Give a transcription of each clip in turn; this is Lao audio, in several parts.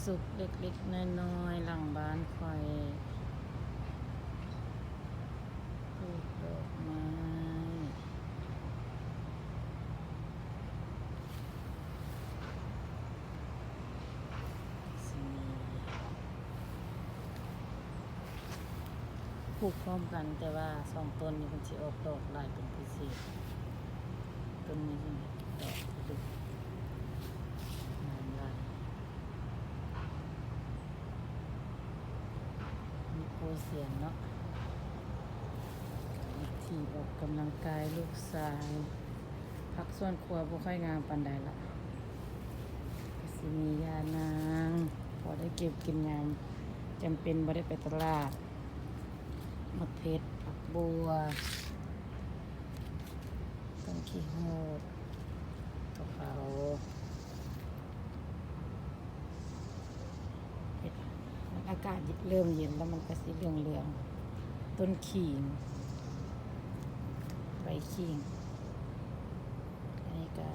ສວນເລັກໆນ້ອຍໆຫຼັງບ້ານຂ້ອຍ ປູກດອກໄມ້ ປູກພ້ອມກັນ ແຕ່ວ່າສອງຕົ້ນນີ້ມັນຊິອອກດອກຫຼາຍເປັນພິເສດ. ຕົ້ນນີ້ເຫັນດອກ ງາມຫຼາຍ. ມີໂປຍສຽນເນາະ ກະວິທີອອກກຳລັງກາຍລູກຊາຍ. ຜັກສວນຄົວບໍ່ຄ່ອຍງາມປານໃດລະ ກະຊິມີຢານາງ ພໍໄດ້ເກັບກິນຍາມຈຳເປັນ ບໍ່ໄດ້ໄປຕະຫຼາດ. ໝາກເຜັດ ຜັກບົວ ຕົ້ນຂີ້ຫູດ ກະເພົາ. ເຫັນ ອາກາດເລີ່ມເຢັນແລ້ວ ມັນກະຊິເຫຼືອງໆ. ຕົ້ນຂີງ ໃບຂີງ. ອັນນີ້ກະ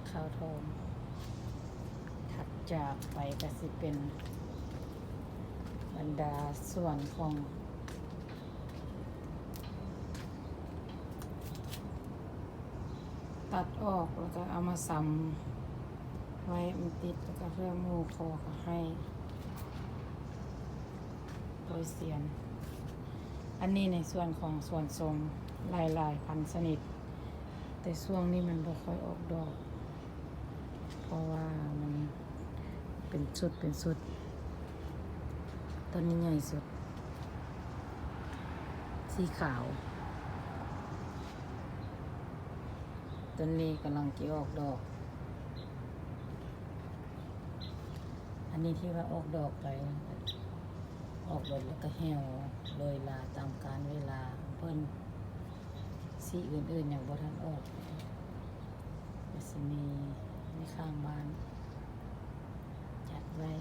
ຂາວທອງ. ຖັດຈາກໄປກະຊິເປັນບັນດາສວນຂອງ ຕັດອອກແລ້ວກະເອົາມາຊຳໄວ້ ມັນຕິດ ແລ້ວກະເພື່ອໝູ່ຄໍກະໃຫ້ໂປຍສຽນ. ອັນນີ້ໃນສ່ວນຂອງສວນຊົມ ຫຼາຍໆພັນຊະນິດ ແຕ່ຊ່ວງນີ້ມັນບໍ່ຄ່ອຍອອກດອກ ເພາະວ່າມັນເປັນຊຸດເປັນຊຸດ. ຕອນນີ້ໃຫຍ່ສຸດ ສີຂາວ. ຕົ້ນນີ້ກຳລັງຊິອອກດອກ. ອັນນີ້ທີ່ວ່າອອກດອກໄປ ອອກດອກແລ້ວກະແຫ້ວໂລຍລາຕາມການເວລາຂອງເພິ່ນ. ສີອື່ນໆຍັງບໍ່ທັນອອກ. ກະຊິມີໃນຂ້າງບ້ານຈັດໄວ້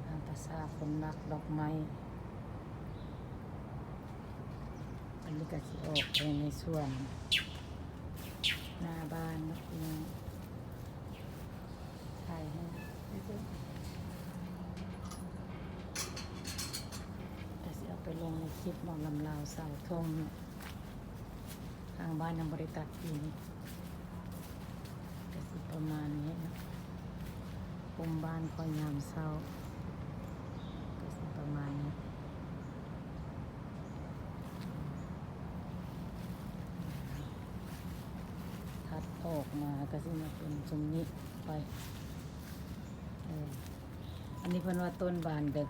ຕາມພາສາຄົນມັກດອກໄມ້. ອັນນີ້ກະຊິອອກໄປໃນສວນໜ້າບ້ານເນາະ ພີ່ນ້ອງ. ຖ່າຍໃຫ້ ກະຊິເອົາໄປລົງໃນຄລິບໝໍລຳລາວຊາວທົ່ງເນາະ. ທາງບ້ານຍັງບໍ່ໄດ້ຕັດດິນ ກະຊິປະມານນີ້ເນາະ. ປຸມບ້ານຂ້ອຍຍາມເຊົ້າ ກະຊິປະມານນີ້. ຖັດອອກມາກະຊິມາເປັນຊຸມນີ້ໄປ. ເອີ ອັນນີ້ເພິ່ນວ່າຕົ້ນບານເດິກ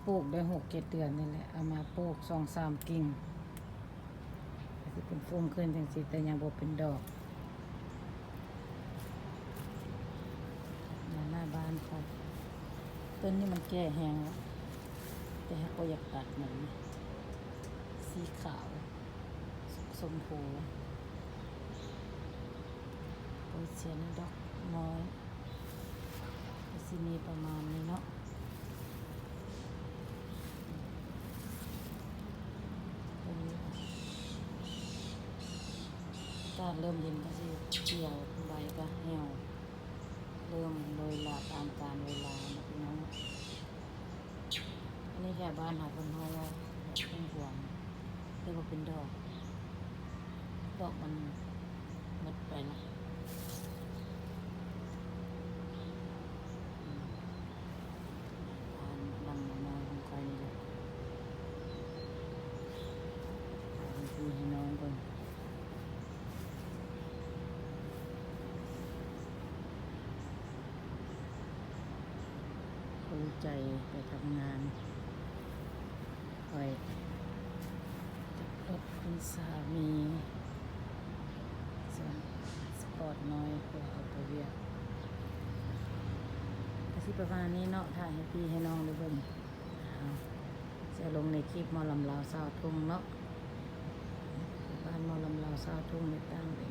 ປູກໄດ້ຫົກເຈັດເດືອນນີ້ແຫຼະ ເອົາມາປູກສອງສາມກິ່ງ ກະຊິເປັນຟຸ່ມຂຶ້ນຈັ່ງຊີ້ ແຕ່ຍັງບໍ່ເປັນດອກ. ມາໜ້າບ້ານຂ້ອຍ ຕົ້ນນີ້ມັນແກ່ແຮງແລ້ວ ແຕ່ຫາກບໍ່ຢາກຕັດມັນ. ສີຂາວ ຊົມພູ ໂອຍ ສຽນດອກນ້ອຍ ກະຊິມີປະມານນີ້ເນາະ. ອາກາດເລີ່ມເຢັນກະຊິຂຽວ ໃບກະແຫ້ວ ເລີ່ມໂລຍລາຕາມການເວລາເນາະ ພີ່ນ້ອງ. ອັນນີ້ແຖວບ້ານເຮົາເພິ່ນຮ້ອງວ່າດອກຫວງ ແຕ່ບໍ່ເປັນດອກ ດອກມັນໝົດໄປລະ. ບ້ານຫຼັງນ້ອຍໆຂອງຂ້ອຍນີ້ແຫຼະ ຖ່າຍໃຫ້ພີ່ໃຫ້ນ້ອງເບິ່ງ. ຄູ່ໃຈໄປທຳງານ ຂ້ອຍກັບລົດຄຸນສາມີ ສ່ວນສະປອດນ້ອຍ ເພື່ອເອົາໄປວຽກ. ກະຊິປະມານນີ້ເນາະ ຖ່າຍໃຫ້ພີ່ໃຫ້ນ້ອງໄດ້ເບິ່ງ. ເອົາ ຈະລົງໃນຄລິບໝໍລຳລາວຊາວທົ່ງເນາະ ບ້ານໝໍລຳລາວຊາວທົ່ງ ຕິດຕາມເອ